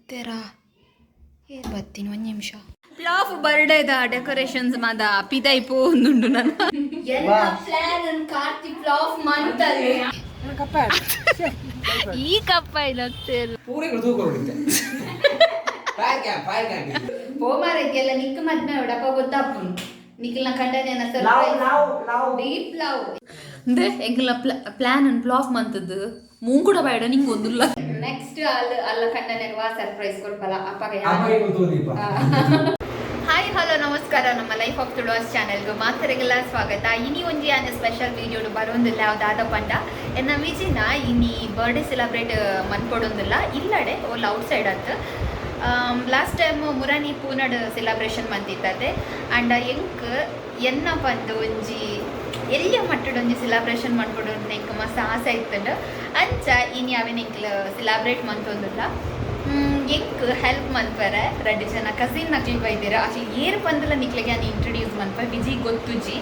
ಬತ್ತೆರಾ? ಏರ್ ಬತ್ತೀನಿ, ಒಂದು ನಿಮಿಷ. ಪ್ಲಾಫ್ ಬರ್ಡೇದ ಡೆಕೋರೇಷನ್ಸ್ ಮಾದ ಪಿದೈ ಪೋಂದುಂಡು ನನ್ನ. ಪ್ಲಾನ್ ಕಾರ್ತಿ ಪ್ಲಾಫ್ ಮಂತಲ್ಲಿ. ಈ ಕಪ್ಪ ಇಲ್ಲ. ಪೂರೆಗಳು ತೂಕ ಹೊಡಿತೆ. Fire camp, fire camp. ಪೋಮಾರಕ್ಕೆಲ್ಲ ನಿಕ್ಕ ಮದ್ಮೆ ಅವಡಪ್ಪ ಗೊತ್ತಾಪುನ್ ನಿಖಲ್ನ ಕಂಡನೆ. ಲವ್. Deep love. ಅಂದ್ರೆ ಎಂಕಲ್ನ ಪ್ಲಾನ್ ಅನ್ ಪ್ಲಾಫ್ ಮಂತದ್ದು ಮೂಂಗುಡ ಬೇಡ ನಿಂಗೆ ಒಂದುಲ್ಲ. ನೆಕ್ಸ್ಟ್ ಅಲ್ಲಿ ಅಲ್ಲ ಕಂಡನೆಗೆ ವಾ ಸರ್ಪ್ರೈಸ್ ಕೊಡ್ಪಲ್ಲ ಅಪ್ಪಗೆ. ಅಪ್ಪಗೆ ಗೊತ್ತೋದಿಪ್ಪ. ಹಾಯ್, ಹಲೋ, ನಮಸ್ಕಾರ. ನಮ್ಮ ಲೈಫ್ ಆಫ್ ತುಳುವಾಸ್ ಚಾನೆಲ್ಗೆ ಮಾತರಿಗೆಲ್ಲ ಸ್ವಾಗತ. ಇನಿ ಒಂಜಿ ಆನೆ ಸ್ಪೆಷಲ್ ವೀಡಿಯೋಡು ಬರೋಂದಿಲ್ಲ. ಯಾವ್ದಾದ ಪಂಡ ಎನ್ನ ವಿಜಿನ ಇನಿ ಬರ್ಡೇ ಸೆಲೆಬ್ರೇಟ್ ಮನ್ಪೊಡೊಂದಿಲ್ಲ, ಇಲ್ಲಡೆ ಓಲ್ ಔಟ್ ಸೈಡ್ ಅತ್ತು. ಲಾಸ್ಟ್ ಟೈಮ್ ಮುರಾನಿ ಪೂನಡ್ ಸೆಲೆಬ್ರೇಷನ್ ಮಂತಿದ್ದತೆ. ಅಂಡ್ ಎಂಕ್ ಎನ್ನ ಪಂದು ಒಂಜಿ ಎಲ್ಲಿಯ ಮಟ್ಟದ ಒಂಜಿ ಸೆಲೆಬ್ರೇಷನ್ ಮನ್ಪೊಡು ಅಂತ ಎಂಕ್ ಮಸ್ತ್ ಆಸೆ ಇತ್ತಂಡು. ಅಂಚ ಇನಿ ಅವೆನ್ ಎಂಕ್ಲ ಸೆಲೆಬ್ರೇಟ್ ಮಂತೊಂದಿಲ್ಲ. ಎಂಕ್ ಹೆಲ್ಪ್ ಮನ್ಪರೆ ರಡ್ಡ್ ಜನ ಕಸಿನ್ ನಕ್ಲು ಬೈದಿರ. ಅಕ್ಲು ಏರ್ ಪಂದಲ ನಿಕ್ಲೆಗೆ ನಾನು ಇಂಟ್ರೊಡ್ಯೂಸ್ ಮನ್ಪ. ವಿಜಿ ಗೊತ್ತುಜಿ,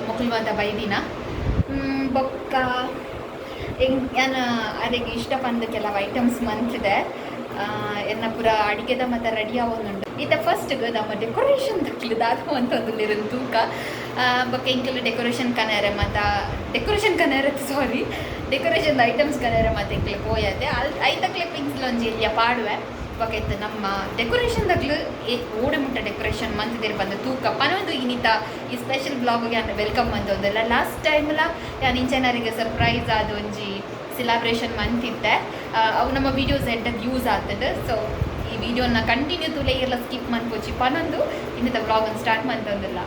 ಮೊಕುಲು ಮಾತ ಬೈದಿನ. ಬೊಕ್ಕ ಎಂಕ್ ಯಾನ್ ಅರೆಗ್ ಇಷ್ಟ ಪಂದ್ ಕೆಲವು ಐಟಮ್ಸ್ ಮಂತಿದೆ. ಎನ್ನ ಪೂರ ಅಡಿಗೆದ ಮಾತ ರೆಡಿ ಆವೊಂದುಂಡು. ಇತ್ತ ಫಸ್ಟ್ ನಮ್ಮ ಡೆಕೋರೇಷನ್ ದಕ್ಲು ದಾದ ಅಂತಂದು ತೂಕ. ಬೊಕ್ಕ ಎಂಕಲ್ ಡೆಕೋರೇಷನ್ ಕನರೆ ಮಾತ, ಡೆಕೋರೇಷನ್ ಕನರೆ, ಸಾರಿ, ಡೆಕೋರೇಷನ್ ಐಟಮ್ಸ್ ಕನರೆ ಮಾತ ಎಂಕ್ಲು ಪೋಯತೆ. ಅಲ್ ಐತ ಕ್ಲಿಪ್ಪಿಂಗ್ಸ್ ಒಂಜಿ ಎಲ್ಯ ಪಾಡುವೆ. ಬೊಕ್ಕ ಇತ್ತೆ ನಮ್ಮ ಡೆಕೋರೇಷನ್ ದಕ್ಲು ಓಡೆ ಮುಟ್ಟ ಡೆಕೋರೇಷನ್ ಮಂತಿದಿರ್ ಬಂದು ತೂಕ ಪನೊಂದು. ಇನಿತ ಈ ಸ್ಪೆಷಲ್ ಬ್ಲಾಗ್ಗೆ ಯಾನ್ welcome ಮಂತೊಂದೆಲ್ಲ. ಲಾಸ್ಟ್ ಟೈಮ್ಲ ಯಾನ್ ಇಂಚನರಿಗೆ ಸರ್ಪ್ರೈಸ್ ಆದ ಒಂಜಿ ಸೆಲೆಬ್ರೇಷನ್ ಮಂತಿತ್ತೆ. ಅವು ನಮ್ಮ ವೀಡಿಯೋಸ್ ಎಡ್ಡ ವ್ಯೂಸ್ ಆಗ್ತದೆ. ಸೊ ಈ ವಿಡಿಯೋನ ಕಂಟಿನ್ಯೂ ತುಲೆ, ಇರ್ಲ ಸ್ಕಿಪ್ ಮನ್ಪೊಚ್ಚಿ ಪನೊಂದು ಇನ್ನಿತ ಬ್ಲಾಗ್ ಸ್ಟಾರ್ಟ್ ಮಂತೊಂದಿಲ್ಲ.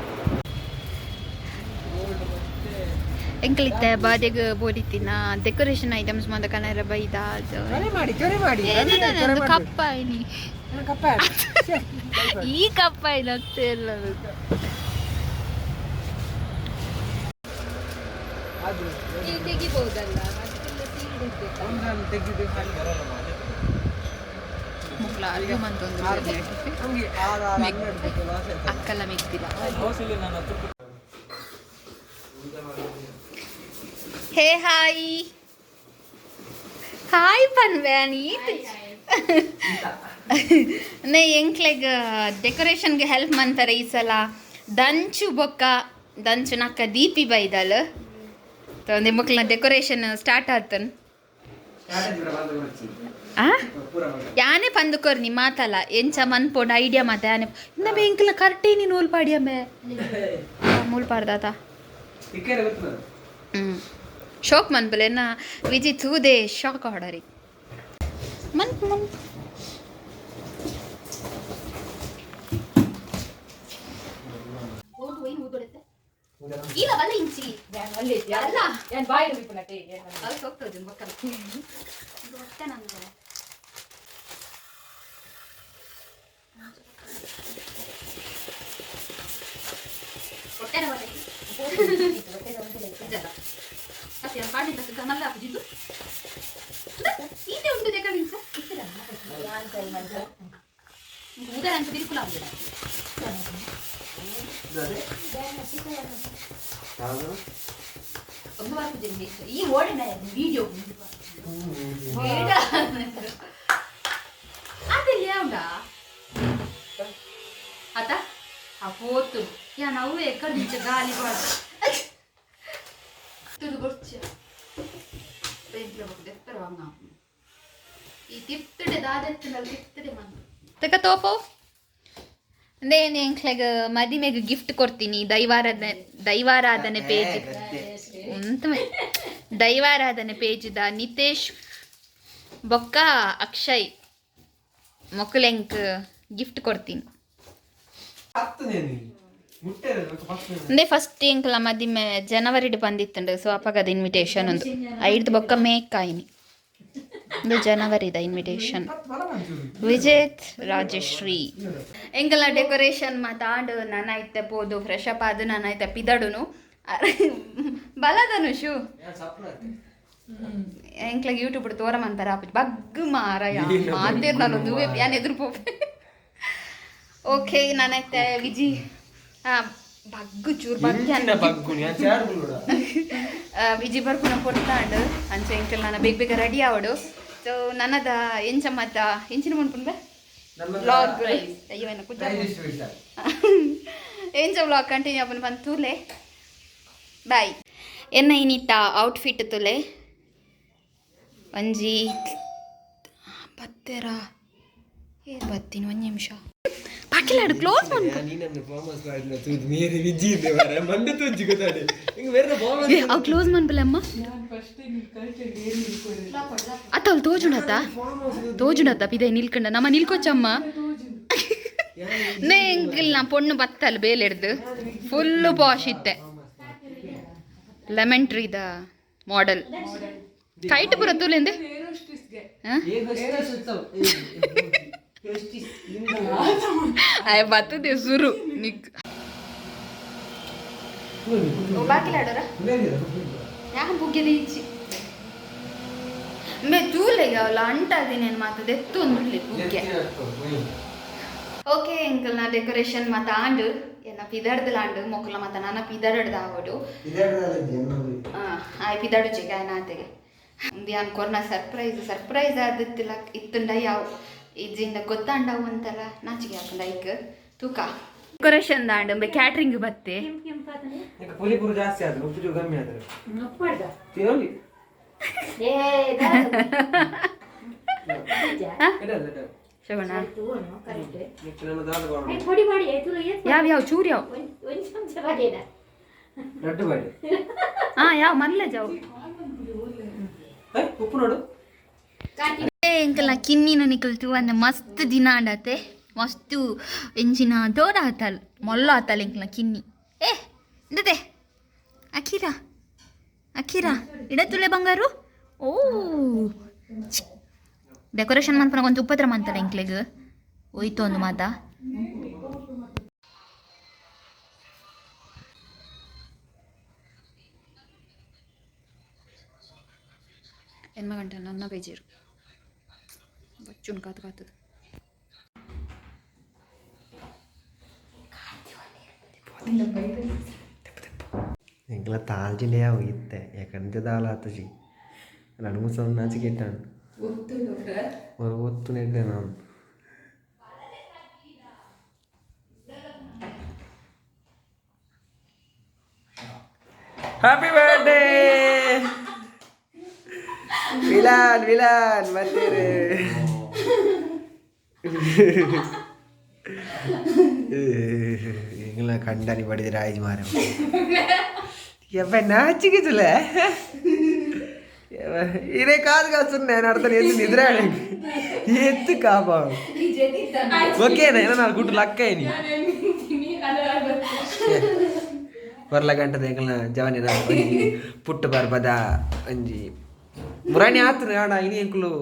ಎಂಕಲಿತ್ತೆ ಬಾದೆಗ್ ಬೋಡಿತ್ತಿನ ಡೆಕೋರೇಷನ್ ಐಟಮ್ಸ್ ಮಾತ ಕನರ ಬೈದ ಅದು. ಚೊರೆ ಮಾಡಿ, ಚೊರೆ ಮಾಡಿ. ಏನದು ಕಪ್ಪ ಇನಿ? ಕಪ್ಪ. ಈ ಕಪ್ಪ ಇಲ್ಲ. ತೆಗಿಬಹುದಲ್ಲ? ಒಂದನ್ನು ತೆಗೆದು. ಮುಕ್ಲ ಅರ್ಗ ಮಂತೊಂದು. ನಮ್ಗೆ ಆರು ಆರು 12 ಬಗ್ಗೆ ಲಾಸ್ ಆಯ್ತು. ಅಕ್ಕಲ ಮೆಗ್ದಿಲ್ಲ. ಹೇ, ಹಾಯ್ ಹಾಯ್ ಪನ್ವೆ ನೀತ್ ನೇ. ಎಂಕ್ಲೆಗ್ ಡೆಕೋರೇಷನ್ಗೆ ಹೆಲ್ಪ್ ಮಂತಾರೆ ಈ ಸಲ ದಂಚು ಬೊಕ್ಕ ದಂಚು ನಕ್ಕ ದೀಪಿ ಬೈದಲ್. ಮಕ್ಳನ್ನ ಡೆಕೋರೇಷನ್ ಸ್ಟಾರ್ಟ್ ಆತನ್. ಆ ಯಾನೆ ಪಂದುಕೊರ್ ನಿ ಮಾತಲ್ಲ ಎಂಚ ಮನ್ಪೋಂಡು ಐಡಿಯಾ ಮಾತ ಯಾನೆ ಇನ್ನ ಎಂಕ್ಲ ಕರೆಕ್ಟೇ ನೀನು ನೂಲ್ ಪಾಡಿಯಮ್ಮೆ ಮೂಲ್ ಪಾಡ್ದಾತ. ಇಕ್ಕರೆ ಗೊತ್ತು. ಶೋಕ್ ಮನ್ಪಲೆನ ವಿಜಿ ತೂದೆ ಶಾಕ್ ಆಡರಿ ಮನ್ ಮನ್. ಇಲ್ಲ ಬಲ್ಲ ಇಂಚಿ ಅಲ್ಲ. ಅದು ಹೋಗ್ತದೆ ಬೊಕ್ಕಲ ಹೊಟ್ಟೆ ನಂದು. ಹೊಟ್ಟೆನ ಬಲ್ಲ ಇಜ್ಜಲ್ಲ. ಅತ್ತೆ, ಪಾಡಿದ ಮಲ್ಲ ಹಾಕುಜಿದ್ದು ಈತೆ ಉಂಟು ದೇಕ. ಉದರ ಅಂತ ಬಿರುಕುಲ ಆಗುದಿಲ್ಲ. ಒಂದು ವಾರ ಪೂಜೆ ಈ ಓಡಿನ ವಿಡಿಯೋ ಬೇಡ. ಅದೆಲ್ಲಿ ಯಾವ್ದಾ ಆತ ಆ ಪೋತು ಯಾ ನಾವು ಎಕ್ಕಡ ನಿಂಚ ಗಾಲಿ ಬಾಡ ತುದು ಗೊಚ್ಚ ಬೆಂಕ್ಲ ಬೊಕ್ಕ ವಾಂಗ ಈ ತಿಪ್ತಡೆ ದಾದೆತ್ತುಂಡಲ್ ತಿಪ್ತಡೆ ಮನ್ ತಕ ತೋಪೋ. ಅಂದೇ ಎಂಕ್ಲೆಗ್ ಮದಿಮೆಗ್ ಗಿಫ್ಟ್ ಕೊಡ್ತೀನಿ. ದೈವಾರಾಧನೆ, ದೈವಾರಾಧನೆ ಪೇಜ್ ಉಂತು. ದೈವಾರಾಧನೆ ಪೇಜ್ದ ನಿತೇಶ್ ಬೊಕ್ಕ ಅಕ್ಷಯ್ ಮೊಕುಲೆಂಕ್ ಗಿಫ್ಟ್ ಕೊಡ್ತೀನಿ. ಹತ್ತನೇನು ಮುಟ್ಟೆ ಫಸ್ಟ್. ಅಂದೇ ಫಸ್ಟ್ ಎಂಕ್ಲ ಮದಿಮೆ ಜನವರಿಡ್ ಬಂದಿತ್ತುಂಡು. ಸೊ ಅಪಗದ ಇನ್ವಿಟೇಷನ್ ಒಂದು ಐಡ್ದು ಬೊಕ್ಕ ಮೇಕಾಯಿನಿ. ಒಂದು ಜನವರಿದ ಇನ್ವಿಟೇಷನ್. ವಿಜೇತ್, ರಾಜಶ್ರೀ. ಎಂಕಲ ಡೆಕೋರೇಷನ್ ಮಾತಾಡು ನಾನ ಇತ್ತೆ ಪೋದು ಫ್ರೆಶ್ ಅಪ್ ಆದು ನಾನ ಇತ್ತೆ ಪಿದಡುನು ಬಲದನುಷು. ಎಂಕ್ಲಾಗ ಯೂಟ್ಯೂಬ್ ತೋರ ಮಂತಾರ ಆಪುಜಿ ಬಗ್ಗು ಮಾರಾಯ ಮಾತೇರ್ ನಾನು ಯಾನ್ ಎದುರು ಪೋಪೆ. ಓಕೆ, ನಾನೈತೆ ವಿಜಿ ಬಗ್ಗು ಚೂರು ಬಗ್ಗಿ. ಬಗ್ಗು ಚಾರ್ ಬುಲ್ಲುಡ. ವಿಜಿ ಬರ್ಪುನ ಪೊರ್ತಾಂಡ್. ಅಂಚ ಎಂಕಲ್ ನಾನು ಬೇಗ ಬೇಗ ರೆಡಿ ಆವಡು. ಸೊ ನನ್ನದ ಎಂಚ ಮತ್ತ ಎಂಚಿನ ಮನ್ಪುಂಬೆ ವ್ಲಾಗ್ ಅಯ್ಯೋ ಏನ ಕುಜ್ಜ ಎಂಚ ವ್ಲಾಗ್ ಕಂಟಿನ್ಯೂ ಆಪುನ ಪಂದ್ ತೂಲೆ. ಬಾಯ್. ಎನ್ನ ಇನಿತ್ತ ಔಟ್ಫಿಟ್ ತುಲೆ. ಒಂಜಿ ಬತ್ತೆರ ಏರ್ ಬತ್ತೀನಿ, ಒಂಜಿ ನಿಮಿಷ ಬಾಕಿಲಾಡು ಕ್ಲೋಸ್ ಮನ್ಪು. ಮೇರೆ ವಿಜಿ ಮಂಡೆ ತೂಜಿ ಗೊತ್ತಾಡಿ ಹಿಂಗೆ ಬೇರೆ. ಏ, ಅವು ಕ್ಲೋಸ್ ಮನ್ಪುಲೆ ಅಮ್ಮ. ಅತ್ತ ಅವ್ಳು ತೋಜುಂಡತ್ತ ತೋಜುಂಡತ್ತ ಪಿದೈ ನಿಲ್ಕಂಡ ನಮ್ಮ ನಿಲ್ಕೊಚ್ಚಮ್ಮ. ನೇ ಎಂಕಿಲ್ ನಾ ಪೊಣ್ಣು ಬತ್ತಲ್ ಬೇಲೆಡ್ದು ಫುಲ್ಲು ಪಾಶ್ ಇತ್ತೆ. ಲೆಮನ್ ಟ್ರೀದ ಮಾಡೆಲ್ ಕೈಟ್ ಪೂರ ತೂಲೆಂದೆ. ಆಯ್ ಬತ್ತದೆ ಸುರು ನಿಕ್ ಬಾಕಿಲಾಡೋರ ಯಾಕೆ ಬುಗ್ಗೆದ ಈಚಿ ಮೇ ತೂಲೆಗೆ ಅವಳ ಅಂಟಾದಿನೇನು ಮಾತದೆ ಎತ್ತು ಒಂದು ಬುಗ್ಗೆ. ಓಕೆ, ಎಂಕಲ್ನ ಡೆಕೋರೇಷನ್ ಮತ್ತ ಆಂಡು ಎನ್ನ ಪಿದಡ್ದಲಾಂಡು ಮೊಕ್ಕಲ ಮತ್ತ ನಾನ ಪಿದಡಡ್ದ ಆವಡು. ಆಯ್ ಪಿದಡು ಚೆಗೆ ಆಯ್ನಾತೆಗೆ ಒಂದು ಯಾನ್ ಕೊರ್ನ ಸರ್ಪ್ರೈಸ್ ಸರ್ಪ್ರೈಸ್ ಆದಿತ್ತಿಲ್ಲ ಇತ್ತುಂಡ ಯಾವ ಇಜ್ಜಿಂದ ಗೊತ್ತಾಂಡವು ಅಂತಲ್ಲ ನಾಚಿಗೆ ಹಾಕುಂಡ. ಐಕ್ ತೂಕ ಡೆಕೋರೇಷನ್ ದಾಂಡು ಕ್ಯಾಟ್ರಿಂಗ್ ಬತ್ತೆ. ಪುಲಿ ಪುರು ಜಾಸ್ತಿ ಆದ್ರೆ ಉಪ್ಪು ಚೂರು ಕಮ್ಮಿ ಆದ್ರೆ ತಿನ್ನೋಲಿ. ಶೋಭಣ ಯಾವ ಯಾವ ಚೂರು ಯಾವ? ಲಡ್ಡು ಮಾಡಿ. ಹಾ, ಯಾವ ಮಲ್ಲೆ ಜಾವು. ಉಪ್ಪು ನೋಡು. ಎಂಕಲ್ನ ಕಿನ್ನಿನ ನಿಕಲ್ ತೂವಂದೆ ಮಸ್ತ್ ದಿನ ಆಂಡತೆ. ಮಸ್ತ್ ಎಂಚಿನ ದೋಡ ಆತಲ್ ಮೊಲ್ಲ ಆತಲ್ ಎಂಕಲ್ನ ಕಿನ್ನಿ. ಏ ಇಂದತೆ ಅಖೀರಾ ಅಖೀರಾ ಇಡತುಲೆ ಬಂಗಾರು. ಓ, ಡೆಕೋರೇಷನ್ ಮನ್ಪುನ ಕೊಂಚ ಉಪದ್ರ ಮಂತಲ್ಲ ಎಂಕ್ಲೆಗ್ ಹೋಯ್ತು ಒಂದು ಮಾತ. ಎನ್ಮ ಗಂಟೆ ನನ್ನ ಬೇಜಾರು ಬಚ್ಚುನ್ ಕಾತು ಕಾತದು. ಎಂಕಲ ತಾಳ್ಜಿಂಡೆ ಯಾವ ಇತ್ತೆ ಯಾಕಂತೆ ದಾಲ ಆತಜಿ ಎರಡು ಮೂರು ಸಲ ನಾಚಿಕೆಟ್ಟಾನು ಒತ್ತು ನೆಡ್ಡೆ ನಾನು. ಹ್ಯಾಪಿ ಬರ್ಡೇ ವಿಲಾನ್ ವಿಲಾನ್ ಬರ್ತೀರಿ. ಎಂಗ್ಲ ಕಂಡನಿ ಬಡಿದ ರಾಜ್ ಮಾರ ಎವ್ವ ನಾಚಿಕಿతులే. ಇದೇ ಕಾದು ಕಾಸು నేను అడతాను ఎత్తు నిద్ర ఎత్తు కాపా. ఓకేనా ఏనా నాలుగు గుడ్డు లక్క అయిని ಬರ್ಲ ಗಂಟದ ಎಂಕಲ್ನ ಜವನಿನ ಒಂಜಿ ಪುಟ್ಟು ಪರ್ಬದ ಒಂಜಿ ಮುರಾಣಿ ಆತನ ಆಡ ಇನಿ ಎಂಕುಲು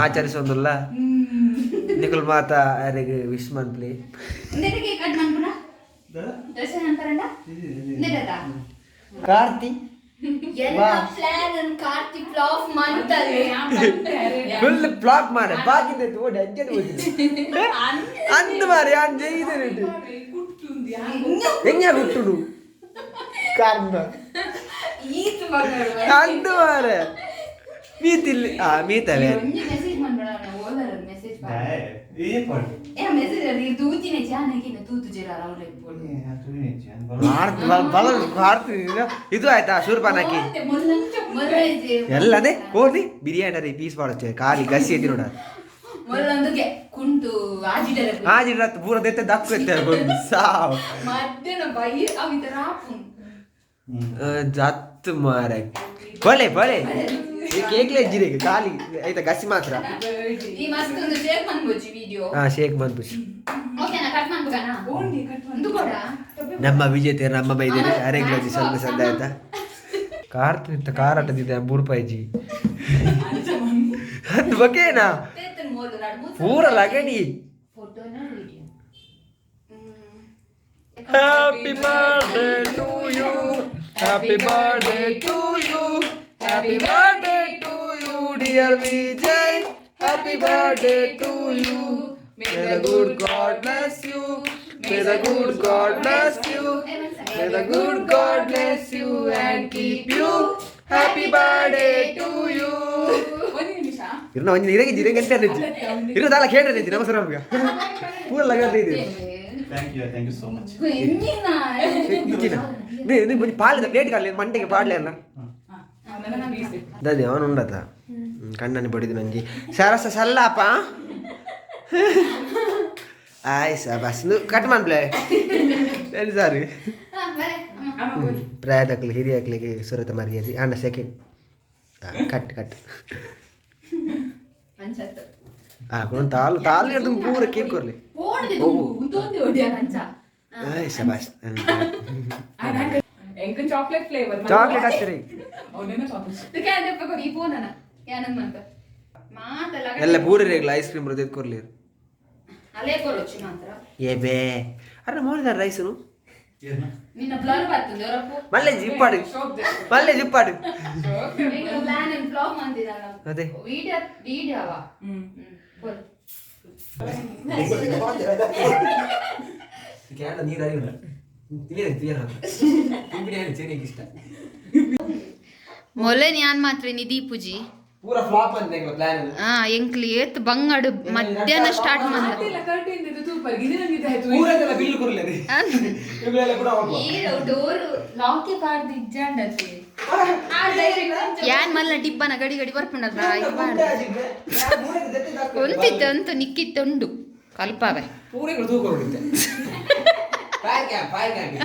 ಆಚರಿಸೊಂದುಲ್ಲ. ನಿಕುಲು ಮಾತ ಯಾರಿಗೆ ವಿಶ್ ಮನ್ಪ್ಲಿ. ಇಂದೆಗೆ ಕಟ್ ಮನ್ಪುನ ದರ್ಶನ ಅಂತಾರಂಡ ಇಂದೆಗದ. ಕಾರ್ತಿ. ಎಲ್ಲ ಪ್ಲಾನ್ ಕಾರ್ತಿ ಫ್ಲಾಪ್ ಮಂತಲ್ಲಿ. ಫುಲ್ ಬ್ಲಾಕ್ ಮಾರೆ ಬಾಕಿ ಓಡಿ ಅಜ್ಜನ ಅಂದ ಮಾರೆ ಯಾನ್ ಜೈದೆ ಹೆಂಗ ಹುಟ್ಟುಡು ಕಾರಣ. ಈತ್ ಮಗಳು. ಅಂದ ಮಾರೆ ಮೀತಿಲ್ಲಿ ಆ ಮೀತವೆ. ಒಂಜಿ ಮೆಸೇಜ್ ಮನ್ಪಡ ಓಲರ ಮೆಸೇಜ್ ಏ ಮೆಸೇಜ್ ಅದು ತೂತಿನ ಜಾನಕಿನ ತೂತು ಜರ ಅವ್ರೆ. ಇದು ಆಯ್ತಾ ಶೂರ್ಪಾನಕಿ ಎಲ್ಲ ಅದೇ ಕೋರ್ನಿ ಬಿರಿಯಾನಿ ರೀ ಪೀಸ್ ಮಾಡচ্ছে ಖಾಲಿ ಗಸಿ ಎತ್ತಿ ನೋಡ. ಮೊಲ್ಲೊಂದುಗೆ ಕುಂಟು ಆಜಿಡರ. ಆಜಿಡ ಪೂರ ದೆತ್ತೆ ದಕ್ಕು ಎತ್ತೆ ಸಾವ್. ಮಧ್ಯಾಹ್ನ ಬೈ ಅವಿತರ ಆಪುನ್. ಜತ್ ಮಾರೆ ಬಲೆ ಬಲೆ ಈ ಕೇಕ್ಲೆ ಜಿರಿಗೆ ಖಾಲಿ ಆಯ್ತಾ ಗಸಿ ಮಾತ್ರ. ಈ ಮಸ್ತ್ ಒಂದು ಶೇರ್ ಮನ್ಬೋಜಿ ವಿಡಿಯೋ. ಹಾ, ಶೇಕ್ ಮನ್ಪುಷ್. ಓಕೆನಾ, ಕಟ್ ಮಾಡ್ಬೇಕನಾ ಒಂದು ಕೂಡ. ನಮ್ಮ ವಿಜೇತೆ ನಮ್ಮ ಬೈದೇನೆ ಅರೆಗ್ಲಜಿ ಸ್ವಲ್ಪ ಸಂದ ಆಯ್ತಾ ಕಾರ್ ನಿಂತ ಕಾರ್ ಆಟದಿದೆ ಬೂರ್ಪಾಯ್ಜಿ ಅದು ಬಕೇನಾ ಪೂರ ಲಗಡಿ. Happy birthday to you, happy birthday to you, happy birthday to you, dear Vijay, happy birthday to you. May the good God bless you, may the good God bless you, may the good God bless you and keep you. Happy birthday to you. ಒಂದು ನಿಮಿಷ. ಇರ್ನ ಒಂಜಿ ಇರಗಿ ಇರಗಿ ಎಂತ ಇರು ದಾಲ ಕೇಳ್ರೆ ನಿಜ್ಜಿ ನಮಸ್ಕಾರ ನಮ್ಗೆ ಪೂರ ಲಗದ ಇದೆ. Thank you, thank you so much. ಇಜ್ಜಿನ ನೀ ಒಂಜಿ ಪಾಲಿದ ಪ್ಲೇಟ್ ಕಾಲಿ ಮಂಟೆಗೆ ಪಾಡ್ಲೆ ಅಲ್ಲ ದಾದಿ ಅವನು ಉಂಡತ ಕಣ್ಣನಿ ಬಡಿದು ನಂಜಿ ಸರಸ ಸಲ್ಲಾಪ ಆಯ್ ಬಸ್ ಕಟ್ ಮಾಡ್ಲೆ ಸರಿ ಸಾರಿ. ಪ್ರಾಯದಕ್ಲು ಹಿರಿಯಕ್ಲಿಗೆ ಸುರತ ಮರ್ಯಾದೆ ಅಣ್ಣ ಸೆಕೆಂಡ್ ಕಟ್ ಕಟ್. ಆ ತಾಲು ತಾಲು ಹಿಡ್ದು ಪೂರ ಕೇಕ್ ಕೊರ್ಲಿ. ಆಯ್ ಶಬಾಸ್. ಎಂಕ್ ಚಾಕ್ಲೇಟ್ ಫ್ಲೇವರ್. ಚಾಕ್ಲೇಟ್ ಹಾಕ್ತೀರಿ. ಎಲ್ಲ ಪೂರ ರೇಗ್ಲ ಐಸ್ ಕ್ರೀಮ್ ಬರ್ತದೆ ಕೊರ್ಲಿ. ಅಲೇ ಕೊರೊಚ್ಚಿ ಮಾತ್ರ. ಏ ಬೇ ಅರೆ ಮೋರಿದಾರ ರೈಸುನು. ನಿನ್ನ ಬ್ಲರ್ ಬರ್ತದೆ ಅವರಪ್ಪು. ಮಲ್ಲೆ ಜಿಪ್ಪಾಡು ಮಲ್ಲೆ ಜಿಪ್ಪಾಡು. Plan blog ಮಂದಿದಲ್ಲ. ಅದೇ. ವಿಡಿಯೋ ವಿಡಿಯೋ ಅವ ಬೋಲ್. ನೀರು ಅರಿವಿಲ್ಲ ತಿಳಿಯ ಇಷ್ಟ. ಮೊಲೆ ಯಾನ್ ಮಾತ್ರ ನಿಧಿ ಪೂಜಿ. ಪೂರ ಫ್ಲಾಪ್ ಅಂತ ಪ್ಲಾನ್. ಆ ಎಂಕ್ಲಿ ಏತ್ ಬಂಗಡು ಮಧ್ಯಾಹ್ನ ಸ್ಟಾರ್ಟ್ ಮಂದ. ಕರ್ಟನ್ ಇದು ಸೂಪರ್ ಇದು ನಂಗೆ ಇದು ಆಯ್ತು. ಪೂರದೆಲ್ಲ ಬಿಲ್ ಕೊರ್ಲೆ ಇವೆಲ್ಲ ಕೂಡ ಹೋಗುವ. ಈ ಡೋರ್ ಲಾಕೆ ಪಾಡ್ದು ಇಜ್ಜಾಂಡತಿ. ಯಾನ್ ಮಲ್ಲ ಟಿಬ್ಬನ ಗಡಿ ಗಡಿ ಬರ್ಪುಂಡಲ್ಲ. ಒಂತಿತ್ತು ಅಂತು ನಿಕ್ಕಿತ್ತುಂಡು ಕಲ್ಪಾವೆ. ಪೂರೆಗಳು ತೂಕ ಹೊಡಿತೆ. Fire camp fire camp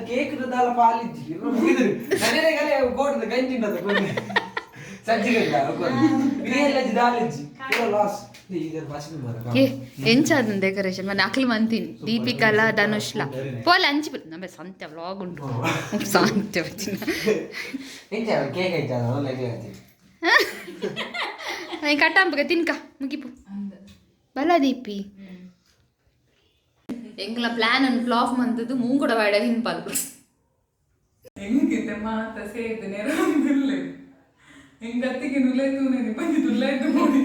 cake ದಾಲ ಪಾಲಿಜ್ಜಿ ಮುಗಿದ್ರು ನನ್ನೇ ಕಲೆ ಗೋಟದ ಗಂಜಿ ಉಂಟದ ಸಜ್ಜಿಗಂಡ ಬಿರಿಯಾನಿ ದಾಲಿಜ್ಜಿ ಪೂರ ಲಾಸ್ ಇದರ ಭಾಷೆ ಮಾರ. ಏ ಎಂಚಾದ ಡೆಕೋರೇಷನ್ ಮನೆ ಅಕ್ಲು ಮಂತೀನಿ ದೀಪಿಕಾಲ ಧನುಷ್ಲ ಪೋಲ ಅಂಚಿ ನಮ್ಮ ಸಂತೆ ವ್ಲಾಗ್ ಉಂಟು ಸಂತೆ వచ్చిన. ಎಂಚ ಕೇಕ್ ಐತ ಲೈಕ್ ಐತಿ. ಕಟ್ಟಾಂಪಗ ತಿನ್ಕ ಮುಗಿಪು ಬಲ ದೀಪಿ ಎಂಗ್ಲ ಪ್ಲಾನ್ ಅನ್ನು ಫ್ಲಾಪ್ ಮಂತದ್ದು ಮೂಂಗುಡ ವಾಡ ಹಿಂಪಲ್. ಹೆಂಗಿತ್ತೆ ಮಾತ ಸೇದ್ ನೆರವಿಲ್ಲ ಹೆಂಗತ್ತಿಗೆ ನುಲೆ ತೂನೆ ಬಂದಿ ತುಲ್ಲಾಯ್ತು ನೋಡಿ.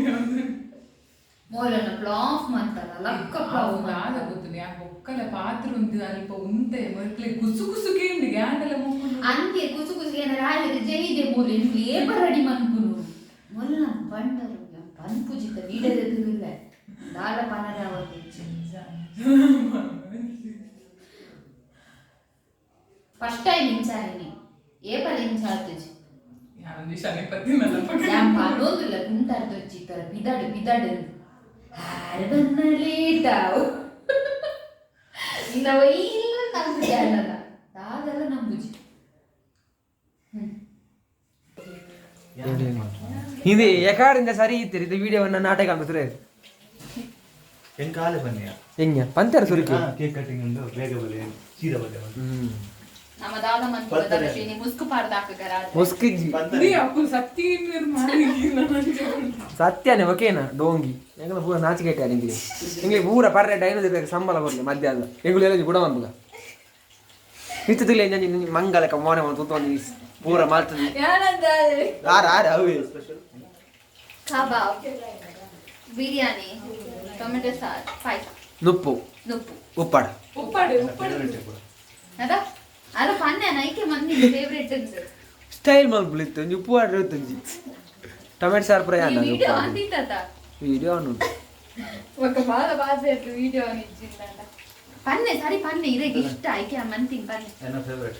ಮೋಲನ ಫ್ಲಾಪ್ ಮಂತಲ್ಲ ಲಕ್ಕ ಫ್ಲಾಪ್. ದಾದ ಗೊತ್ತು ಯಾ ಬೊಕ್ಕಲ ಪಾತ್ರ ಉಂಟು ಅಲ್ಪ ಉಂತೆ ಮೊಕ್ಲೆ ಕುಸು ಕುಸು ಕೇಂದ್ರ ಗ್ಯಾಂಡಲ ಮೊಕ್ಕುಂಡು. ಅಂಕೆ ಕುಸು ಕುಸು ಏನಾರ ಆಯ್ತು ಜೈದೆ ಮೂಲೆ ಲೇಬರ್ ರೆಡಿ ಮನ್ಪುನು ಮೊಲ್ಲ ಬಂಡರು ಪನ್ಪುಜಿತ ವೀಡದ ದಾಲ ಪನರ ಫಸ್ಟ್ ಟೈಮ್ ಇಂಚಾಯಿನಿ ಏಪಲ್ ಇಂಚಾತುಜಿ. ಯಾವೊಂದು ಶನಿಪತಿ ನನ್ನ ಪಕ್ಕ. ಯಾನ್ ಪನೊಂದುಲ್ಲ ಕುಂಟಾರ್ದೊಚ್ಚಿ ಈ ತರ ಬಿದಾಡು ಬಿದಾಡು ಆರು ಬನ್ನ ಲೇಟ್ ಆವು ನಾವು ಇಲ್ಲ ನಂಬುಜಿ ಅಲ್ಲಲ್ಲ ದಾದಲ್ಲ ನಂಬುಜಿ. ಇದು ಎಕಾಡಿಂದ ಸರಿ ಇತ್ತು ಇದು ವಿಡಿಯೋವನ್ನ ನಾಟಕ ಅಂಬತ್ರೆ. ಎಂಕಾಲೆ ಬನ್ನಿ. ಹೆಂಗೆ ಪಂತರ ಸುರುಕಿ. ಕೇಕ್ ಕಟಿಂಗ್ ಉಂಟು ಬೇಗ ಬಲೆ ಸೀದಾ ಬಲೆ. ನಮ್ಮ ದಾದ ಮಂತ್ರ ಮುಸ್ಕು ಪಾರ್ದ ಹಾಕಕರ. ಮುಸ್ಕಿಜ್ಜಿ. ನೀ ಅಪ್ಪು ಸತ್ಯ ಮಾಡಿ ನನ್ನ. ಸತ್ಯನೇ ಓಕೆನಾ ಡೋಂಗಿ ಎಂಗ್ಲ ಪೂರ ನಾಚಿಕೆ ನಿಂಗೆ ಎಂಗ್ಲಿ ಪೂರ ಪರ್ರೆ 500 ರೂಪಾಯಿ ಸಂಬಳ ಬರ್ಲಿ ಮಧ್ಯಾಹ್ನ ಎಂಗುಲು ಎಲ್ಲ ಗುಡ ಬಂದ್ಬುಗ ಇತ್ತುಲೆ ಮಂಗಲಕ ಮೋನೆ ಒಂದು ತುತ್ತು ಪೂರ ಮಾಲ್ತದೆ ಆರ ಆರ ಅವೇ. ಕಬಾಬ್ ಬಿರಿಯಾನಿ ಟೊಮೆಟೊ ಸಾರ್ ಪಾಯಸ. ನುಪ್ಪು. ನುಪ್ಪು. ಉಪ್ಪಾಡ. ಉಪ್ಪಾಡು ಉಪ್ಪಾಡು. ಅದ ಅದು ಪನ್ನೆ ನೈಕೆ ಮಂದಿ ಫೇವ್ರೇಟ್ ಅಂತ. ಸ್ಟೈಲ್ ಮಲ್ಪುಲಿತ್ತು ಒಂಜಿ ಉಪ್ಪು ಆಡ್ರೆ ಇತ್ತೊಂಜಿ ಟೊಮೆಟೊ ಸಾರು ಪೂರ ಯಾನ. ವಿಡಿಯೋ ಅಂದಿತ್ತ. ವಿಡಿಯೋ ಉಂಟು. ఒక ಬಾಳ ಬಾಸೆ ಆಯ್ತು ವಿಡಿಯೋ ಇಜ್ಜಿಲ್ಲ ಪನ್ನೆ ಸರಿ ಪನ್ನೆ ಇರಗೆ ಇಷ್ಟ ಆಯ್ಕೆ ಮಂತಿಂಗ್ ಪನ್ನೆ. ನನ್ನ ಫೇವರೇಟ್.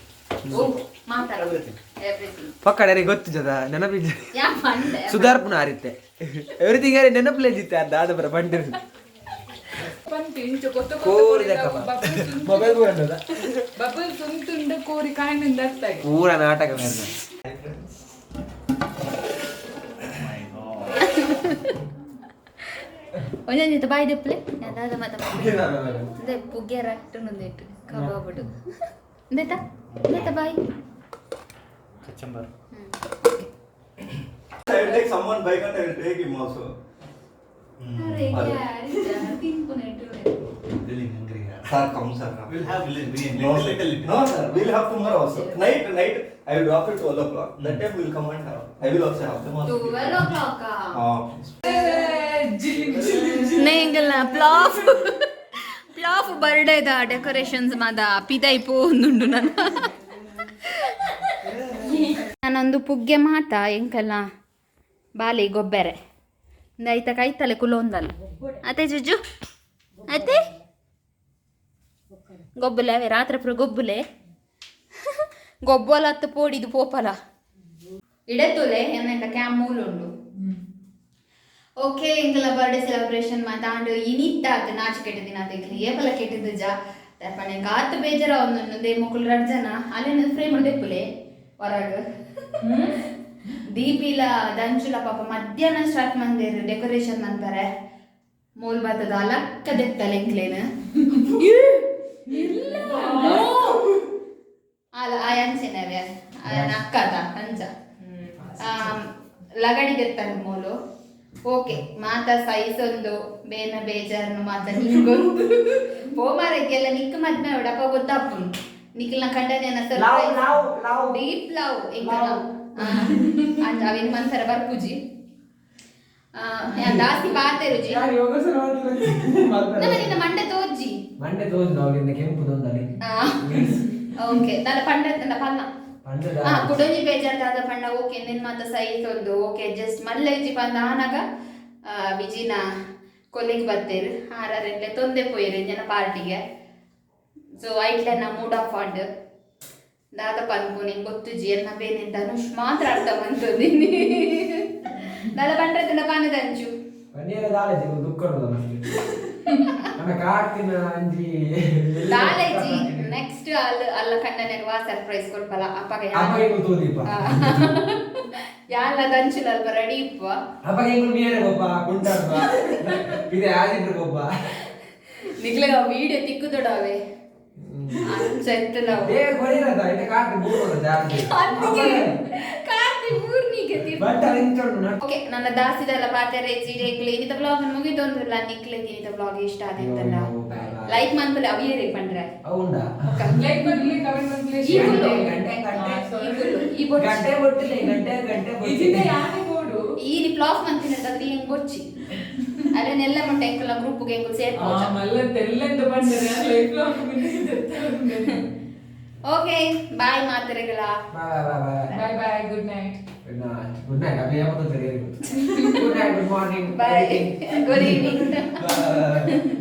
ಓ ಮಾತಾಡ ಎವ್ರಿಥಿಂಗ್. ಪಕ್ಕಡ ಗೊತ್ತು ಜದ ನೆನಪಿದ್ದ. ಯಾ ಪಂಡೆ. ಸುಧಾರ್ಪುನ ಆರಿತ್ತೆ ಎವ್ರಿಥಿಂಗ್ ಯಾರೇ ನೆನಪುಲೇ ಜಿತ್ತೆ ಅರ್ಧ ಆದ ಬರ ಬಂಡಿರು. ಪಂಪೆ ಇಂಚ ಕೊತ್ತ. ಕೋರಿ ಮೊಬೈಲ್ ಪೂರ ಉಂಟದ. ಬಬಲ್ ತುಂತುಂಡ ಕೋರಿ ಕಾಯಿನಿಂದ ಅರ್ತಾಗೆ. ಪೂರ ನಾಟಕ ಮೇರೆ. ಒಂಜೊಂಜಿತ ಬಾಯಿ ದೆಪ್ಪಲೆ ದಾದ ಮಾತ ಅದೇ ಪುಗ್ಗೆ ರಟ್ಟುನುಂದಿಟ್ಟು ಕಬಾಬುಡು ಎಂದೈತಾ ಎಂದೈತಾ ಬಾಯಿ. Kachumber. I will take someone bike and I will take him also. Really hungry. Sir, come sir. Come. We'll have biryani. No, Little, sir. little, little. No, sir. We'll have tomorrow also. Night, night. I will drop it 12 o'clock. That time we'll come and have. I will also have them also. 12 o'clock. Ah, please. ನೇಂಗಲ್ಲ flop flop ಬರ್ಡೇದ decorations ಮಾದ ಪಿದೈ ಪೋಂದುಂಡು ನನ್ನ. ನಾನೊಂದು ಪುಗ್ಗೆ ಮಾತ ಎಂಕಲ್ಲ ಬಾಲಿ ಗೊಬ್ಬೆರೆ ಐತ ಕೈತಲೆ ಕುಲೊಂದಲ್ಲ ಅತ್ತೆ ಜುಜ್ಜು, ಅತ್ತೆ ಗೊಬ್ಬುಲೆ ಅವೇ ರಾತ್ರಿ ಪೂರ ಗೊಬ್ಬುಲೆ ಗೊಬ್ಬಲ ಅತ್ತು ಪೋಡಿದು ಪೋಪಲ ಇಡತ್ತುಲೆ ಎನ್ನ ಕ್ಯಾಮ್ ಮೂಲುಂಡು. ಓಕೆ, ಎಂಕಲ ಬರ್ಡೇ ಸೆಲೆಬ್ರೇಷನ್ ಮಾತಾಂಡು ಇನಿತ್ತಾತ್ ನಾಚು ಕೆಟ್ಟ ದಿನ ತೆಗ್ಲಿ ಏಪಲ ಕೆಟ್ಟದ್ದು ಜಾ ತರ್ಪಣೆ ಕಾತು ಬೇಜಾರ ಒಂದೊಂದು ಮೊಕುಲು ರಡ್ ಜನ ಅಲ್ಲೇನ ಫ್ರೇಮ್ ದೆಪ್ಪುಲೆ ಹೊರಗ ದೀಪಿಲ ದಂಚುಲ. ಪಾಪ ಮಧ್ಯಾಹ್ನ ಸ್ಟಾರ್ಟ್ ಮಂದೇರು ಡೆಕೋರೇಷನ್ ಮನ್ಪರೆ. ಮೂಲ್ ಬತ್ತದ ಅಲಕ್ಕ ದೆತ್ತಲ್ಲ ಎಂಕ್ಲೇನು ಅಲ್ಲ ಆ ಅಂಚೆನವೇ ಅಕ್ಕದ ಅಂಚ ಲಗಡಿ ದೆತ್ತಲ್ಲ ಮೂಲು. ಓಕೆ, ಮಾತ ಸೈಜ್ ಒಂದು ಬೇನ ಬೇಜಾರ್ನು ಮಾತ ನಿಂಗೊಂದು ಪೋಮಾರಕ್ಕೆಲ್ಲ ನಿಕ್ ಮದ್ಮೆ ಅವಡಪ್ಪ ಗೊತ್ತಾಪುಂಡು ನಿಖಿಲ್ನ ಕಂಡನೆ. Love, love, love. Deep love ಎಂಕಲ ಅಂಚ ಅವೇನು ಮನ್ಸರ ಬರ್ಪುಜಿ ಜಾಸ್ತಿ ಪಾತೆರುಜಿ. ಯಾರು ಯೋಗಸನ ನಮ್ಮ ನಿನ್ನ ಮಂಡೆ ತೋಜ್ಜಿ. ಮಂಡೆ ತೋಜು ನಾವು ಕೆಂಪು ದೊಂದಲ್ಲಿ. ಓಕೆ, ನನ್ನ ಪಂಡ ನನ್ನ ಪಲ್ಲ. ಪಂಡದ ಹಾ, ಕುಡೊಂಜಿ ಬೇಜಾರ್ ದಾದ ಪಂಡ, ಓಕೆ, ನಿನ್ ಮಾತ ಸೈತ್ ಒಂದು ಓಕೆ ಜಸ್ಟ್ ಮಲ್ಲ ಇಜ್ಜಿ ಪಂದ ಆನಗ ವಿಜಿನ ಕೊಲ್ಲಿಗೆ ಬತ್ತೇರು ಆರರೆಂಡ್ಲೆ ತೊಂದೆ ಪೋಯಿರು ಜನ ಪಾರ್ಟಿಗೆ. ಸೊ ಐಟ್ಲೆ ನಾ ಮೂಡ್ ಆಫ್ ಆಂಡ್ ದಾದ ಪನ್ಪು ನಿಂಗೆ ಗೊತ್ತುಜಿ. ಎನ್ನ ಬೇನೆ ಧನುಷ್ ಮಾತ್ರ ಅರ್ಥ ಮಂತೊಂದಿನಿ. ದಾದ ಪಂಡ್ರೆ ತಿಂಡ ಪಾನದ ಅಂಚು. ಪನ್ನೀರ ದಾಲೆ ದುಃಖ ನನ್ನ ಕಾರ್ತಿನ ಅಂಜಿ. ದಾಲೇಜಿ ನೆಕ್ಸ್ಟ್ ಅಲ್ಲ ಅಲ್ಲ ಕಂಡನೆಗೆ ವಾ ಸರ್ಪ್ರೈಸ್ ಕೊಡ್ಪಲ್ಲ ಅಪ್ಪಗೆ. ಅಪ್ಪಗೆ ತೋದಿಪ್ಪ. ಯಾಲ ದಂಚುಲ ಅಲ್ಪ ರೆಡಿ ಇಪ್ಪ. ಅಪ್ಪಗೆ ಎಂಗುಲು ಮೀರೆ ಗೊಬ್ಬ ಕುಂಟಾಡ್ಬ ಇದೆ ಆದಿಟ್ರು ಗೊಬ್ಬ. ನಿಗ್ಲೆಗ ವಿಡಿಯೋ ತಿಕ್ಕುದೊಡವೆ ಅಂಚ ಇತ್ತು ನಾವು. ಬೇಗ ಕೊರಿರದ ಇತ್ತೆ ಕಾರ್ತಿ ಬೂರ್ದ ಜಾಸ್ತಿ. ಅಲ್ಲಿಗೆ ಕಾರ್ತಿ ಮೂರ್ನಿಗೆ. ಬಟ್ ಅದು ಇಂಚೊಂಡು. ಓಕೆ, ನನ್ನ ದಾಸಿದಲ್ಲ ಪಾತೆರೆ ಚೀಡೆಗ್ಲೆ ಇನ್ನಿತ ಬ್ಲಾಗ್ ಮುಗಿದೊಂದುಲ್ಲ. ನಿಕ್ಲೆ ಇನ್ನಿತ ಬ್ಲಾಗ್ ಇಷ್ಟ ಆದಿತ್ತಲ್ಲ ಅಯ್ಯೋ, bye bye. Like ಮನ್ಪಲೆ ಅವಿಯೇ ಪಂಡ್ರೆ. అవునా? ಲೈಕ್ ಮಾಡ್ಲಿ, ಕಮೆಂಟ್ ಮಾಡ್ಲಿ. ಈ ಫುಲ್ಲು. ಗಂಟೆ ಗಂಟೆ. ಈ ಫುಲ್ಲು ಈ ಬೊಚ್ಚಿ. ಗಂಟೆ ಬೊಟ್ಟಿಲ್ಲ, ಗಂಟೆ ಗಂಟೆ. ಇಜಿತ ಯಾನೆ ಬೋಡು. ಈ ಪ್ಲಾಫ್ ಮಂತಿನ ತದ್ರಿ ಹೆಂಗ್ ಬೊಚ್ಚಿ ಅಲ್ಲೇನೆಲ್ಲ ಮೊಟ್ಟೆ ಎಂಕುಲ ಗ್ರೂಪ್ಗೆ ಎಂಕುಲು ಸೇರ್ಪೋಜ. ಮಲ್ಲ ತೆಲ್ಲೆಂತ ಬಂದರೆ ಲೈಫ್ ಲಾಂಗ್. ಓಕೆ, ಬಾಯ್ ಮಾತ್ರೆಗಳ. Bye bye bye. Bye bye, good night. Good night, good night. ಅಭಿ ಏಮೋ తెలియదు. Good night, good morning. Bye, good evening. Bye.